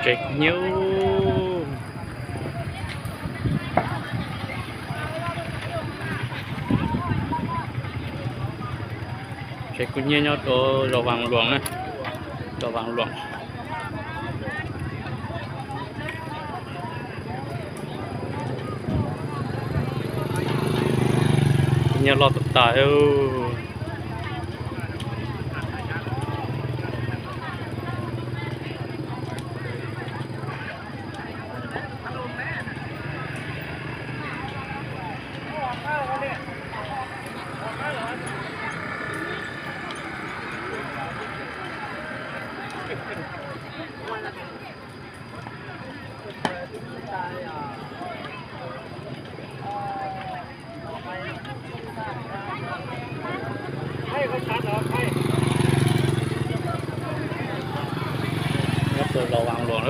Tsev kub hnyiab, tsev kub hnyiab nyob rau zos Vaj Luam na, zos Vaj Luam. Kub hnyiab loj tas tas. Nyob rau zos Vaj Luam,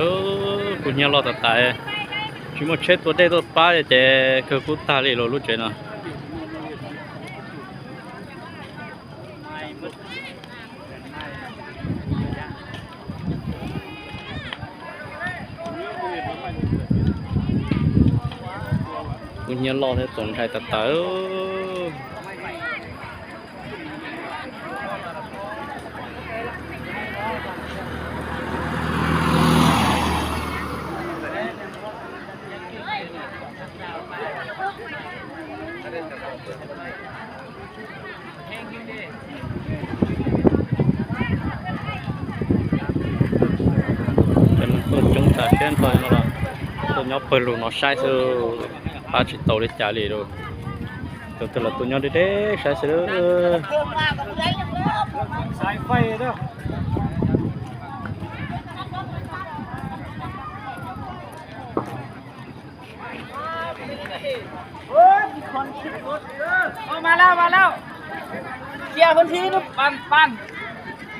kub hnyiab loj tas tas, tsis muaj tsheb tua dej tuaj pab ces kawg kub tag li lawm lub tsev no. Kub hnyiab loj thiab txaus ntshai tas tas. Cov neeg tuaj coob tas siab nrho no los tuaj nyob pawg lug no saib xwb, pab tsis tau li cas li lawm. Tus twg los tuaj nyob deb deb saib xwb.มาแล้ว มาแล้ว เคลียร์พื้นที่ ปั่น ปั่น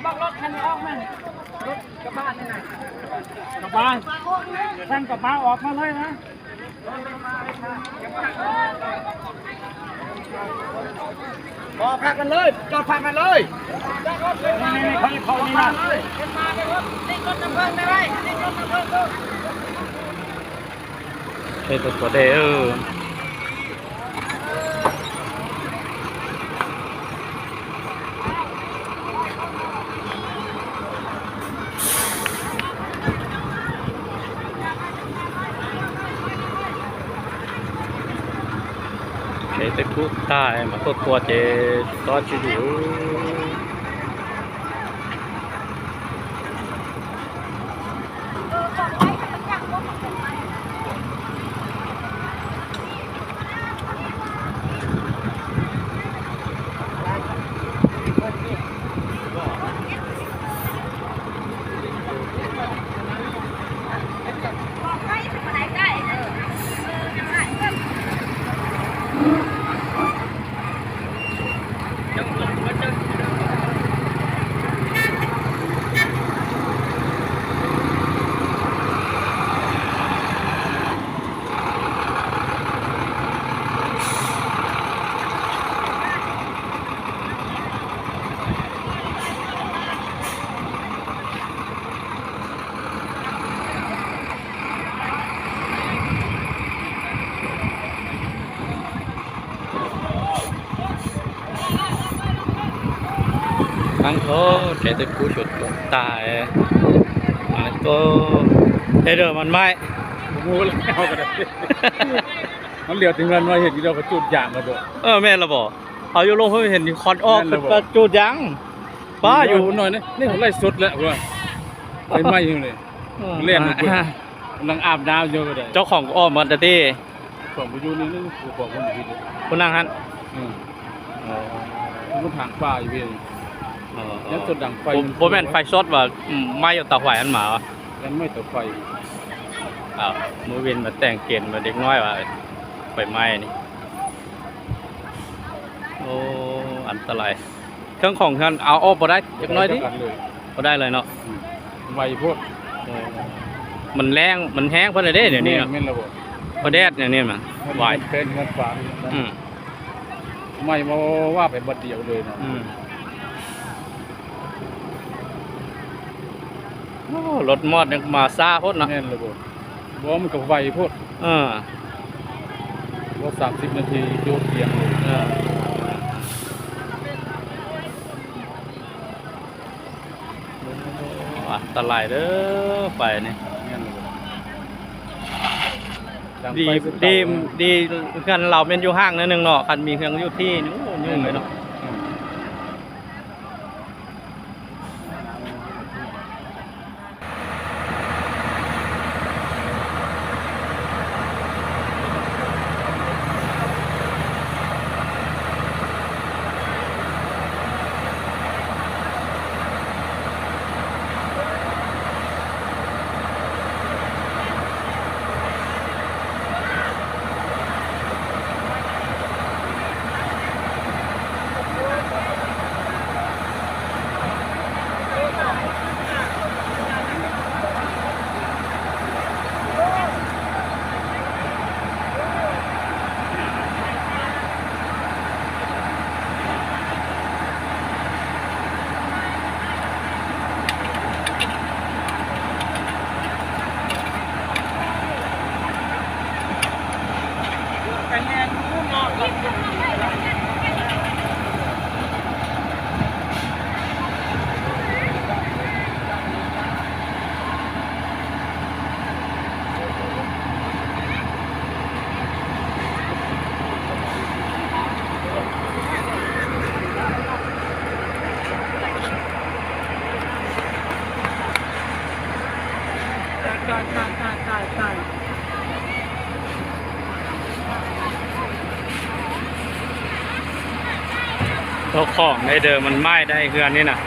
บอกรถคันนี้ออกไหม รถกระบะนี่นะ กระบะ ท่านกระบะออกมาเลยนะ พากันเลย จอดพากันเลย นี่ นี่ นี่ เขา เขา นี่นะ Seb tus tuav dej. Tsev twb kub tag mas tuaj tua ces tsis txhob tsis dim. Tsev twb kub xyuas tag, es mas mai. Mej los pom, ho yuav loo hu hes nws qhov o kawg, pab yus no, nej laij sut lawm, maj, cov khoom o mas tas ti. Kuv naj hab. Puab mej fais sot as maj yuav tau fais hab mas. Movie mas teej kem mas dej nuav fais maj ni. An ta lais, khab khoom o puas dai, puas dai lawm no. Mas heev phab le dej, puas dej, maj vaj pem npaj diam le no. รถมอดยังมาช้าโพดเนาะ แม่นเลยบ่ บ่มันก็ไวโพด เออ บ่สามสิบนาทีโยกเตียงเลย เออ อันตรายเด้อ ไฟนี่ แม่นเลยบ่ ดัง ดี ไฟคือ ดี เก่านะ ดี เฮือนเราแม่นอยู่ห่างหน่อยหนึ่งเนาะ คันมีเฮือนอยู่ที่นี่ โอ้ ยุ่งเลยเนาะ อืม เจ้าของในเดิมมันไหม้ได้เฮือนนี่นะ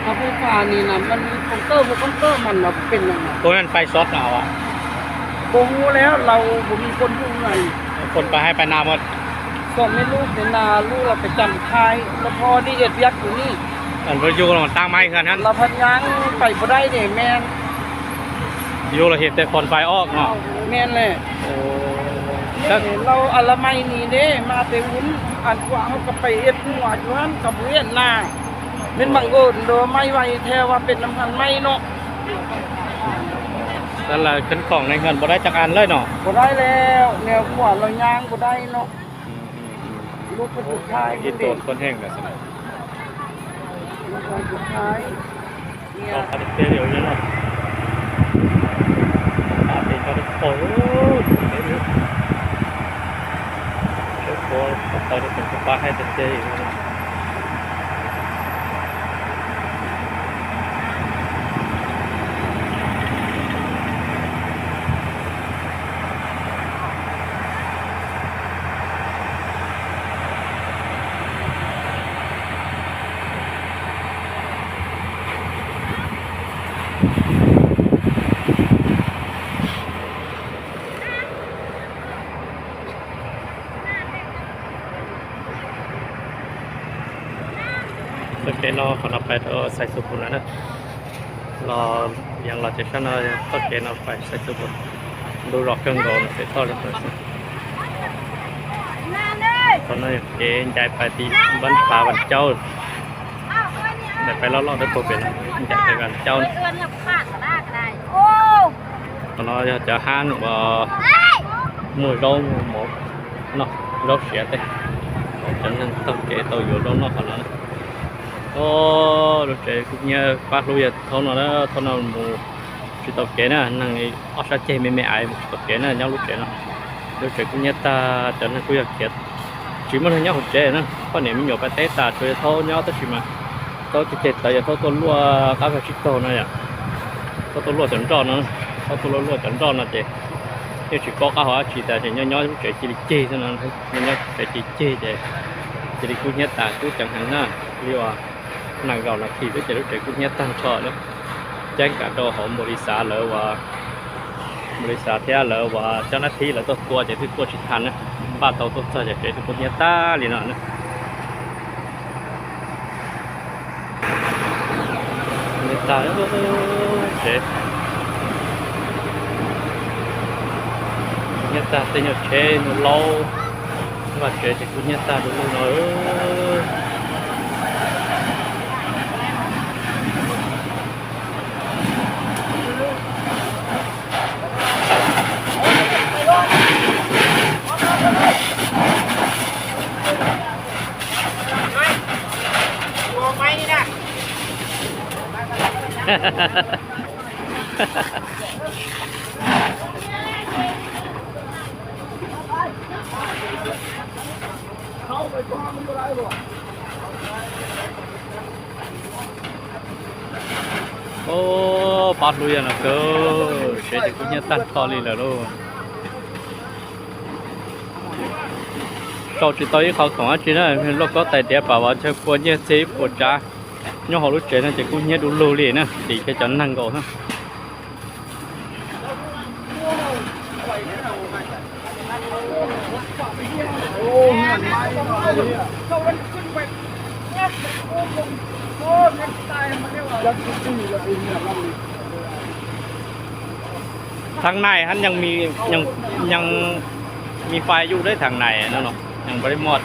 เสาไฟฟ้านี่นะ มันมีคอนเตอร์ พวกคอนเตอร์มันน่ะเป็นยังไง พวกนั้นไฟช็อตเอาอะ บ่ฮู้แล้ว เราบ่มีคนอยู่เฮือน คนไปไฮ่ไปนาหมด สองแม่ลูกในนา ลูกเราไปจำค่าย แล้วพ่อนี่เฮ็ดเวียกอยู่นี่ อันเพิ่นอยู่ลำตั้งไม้เฮือนหั่น เราพัดย่างไปบ่ได้เด้ แม่น อยู่เราเห็นแต่ควันไฟออกเนาะ แม่นแหละ โอ้ นี่ แล้ว เราอนามัยนี่เด้ มาแต่วุ้น อันพวกเขาก็ไปเฮ็ดหัวอยู่หั่นก็บ่เห็นหน้า แม่นบังเอิญเด้อ ไหม้ไวแท้ว่าเป็นน้ำมันไหม้เนาะ แล้วเราขึ้นของในเฮือนบ่ได้จักอันเลยเนาะ บ่ได้แล้ว แนวขวาเราย่างบ่ได้เนาะ อืมอืมอืม ลูกก็สุดท้าย อีโตนคนแห้งเลยสินะ ลูกก็สุดท้าย เนี่ย เขาปฏิเสธอยู่เนี่ยเนาะ ปฏิเสธเขาได้โผล่ เดี๋ยวดู เดี๋ยวโผล่เขาไปได้ถึงสปาให้เต็มที่อยู่นะ Txoj kev no qhov no pais rau Xais Xus Pus lawm na. Los, yeej los ces sab no, txoj kev no pais Xais Xus Pus, ntuj zos kawg nkaus no ces thauj li ntawd xwb. Qhov no yog kev ncaim pais tim Npab Phav Vaj Caub, ncaim pais loj loj dawb paug pem no, ncaim pais Vaj Caub. Qhov no yog cov hab uas muag zaub muag mov noj, zaub siav tej, cov neeg taug kev tau yuav zaub noj qhov no. Lub tsev kuj nyiab, pab hlub yawg thaub no, thaub no mus tsis tau kev na, neeg ob sab ceg me me ais mus tsis tau kev na, nyob lub tsev no. Lub tsev kuj nyiab tag, cov neeg kuj yog khiav, tsis muaj neeg nyob hauv tsev na, poj niam me nyuam pais teb tas, tsuas yawg thaub nyob tab sis mas thaub ceg ceg tawv, yawg thaub tuaj luaj qab vag tsib taug no yom, thaub tuaj luaj cov nroj no, thaub tuaj luaj luaj cov nroj no ces yeej tsis paub qab hauv dab tsi tas ces nyob nyob lub tsev cia li ceg xwb no, nyob nyob tsev cia li ceg ces cia li kub hnyiab tas kub ceev heev na, li uas nees nkaum nas this xwb ces lub tsev kub hnyiab tag nrho na. Ceeb kam rau hauv npaum li xav lawv uas, npaum li xav thiab lawv uas cov nab thib lawv tuaj tua ces twb tua tsis tas na, npaj tau tuaj txog ces tsev twb kub hnyiab tag li no na. Hnyiab tag, tsev hnyiab tag, tej nyuag tsheb nyuag laub, vaj tsev ces kuj hnyiab tag du lug no. Pab hlub yog no kawg, tsev ces kub hnyiab tag nrho li lawm lauj. Rau tsis tau ib qho khoom dab tsi na, lauj kaub tais diav pam vas chaw pua nyiaj txiag ib puas tsav nyob hauv lub tsev no ces kub hnyiab du lug li na, tim kiag cov neeg nkaus na. Tháng này hẳnยังมี ยัง ยังมีไฟอยู่เด้อ tháng này นั่นเนาะ ยังบ่ได้มอด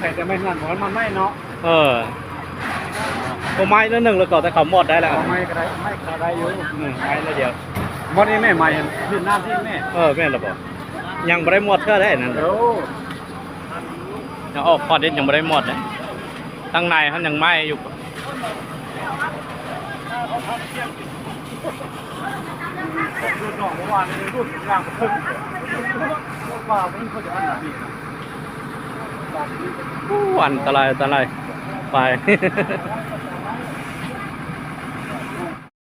Thầy cho mình làm món mắm may nó. Ua maiv lub neej lawv kom tau qhov muaj dai lawm. Maiv lawm yog. Muaj ib me maiv Việt Nam ib me. Ua me los pom. ยังบ่ได้หมด thiab dai na. Ov, qhov dib ยังบ่ได้หมด na. Tháng này hẳn ยังไหม้อยู่. Ua, อันตราย อันตราย ไป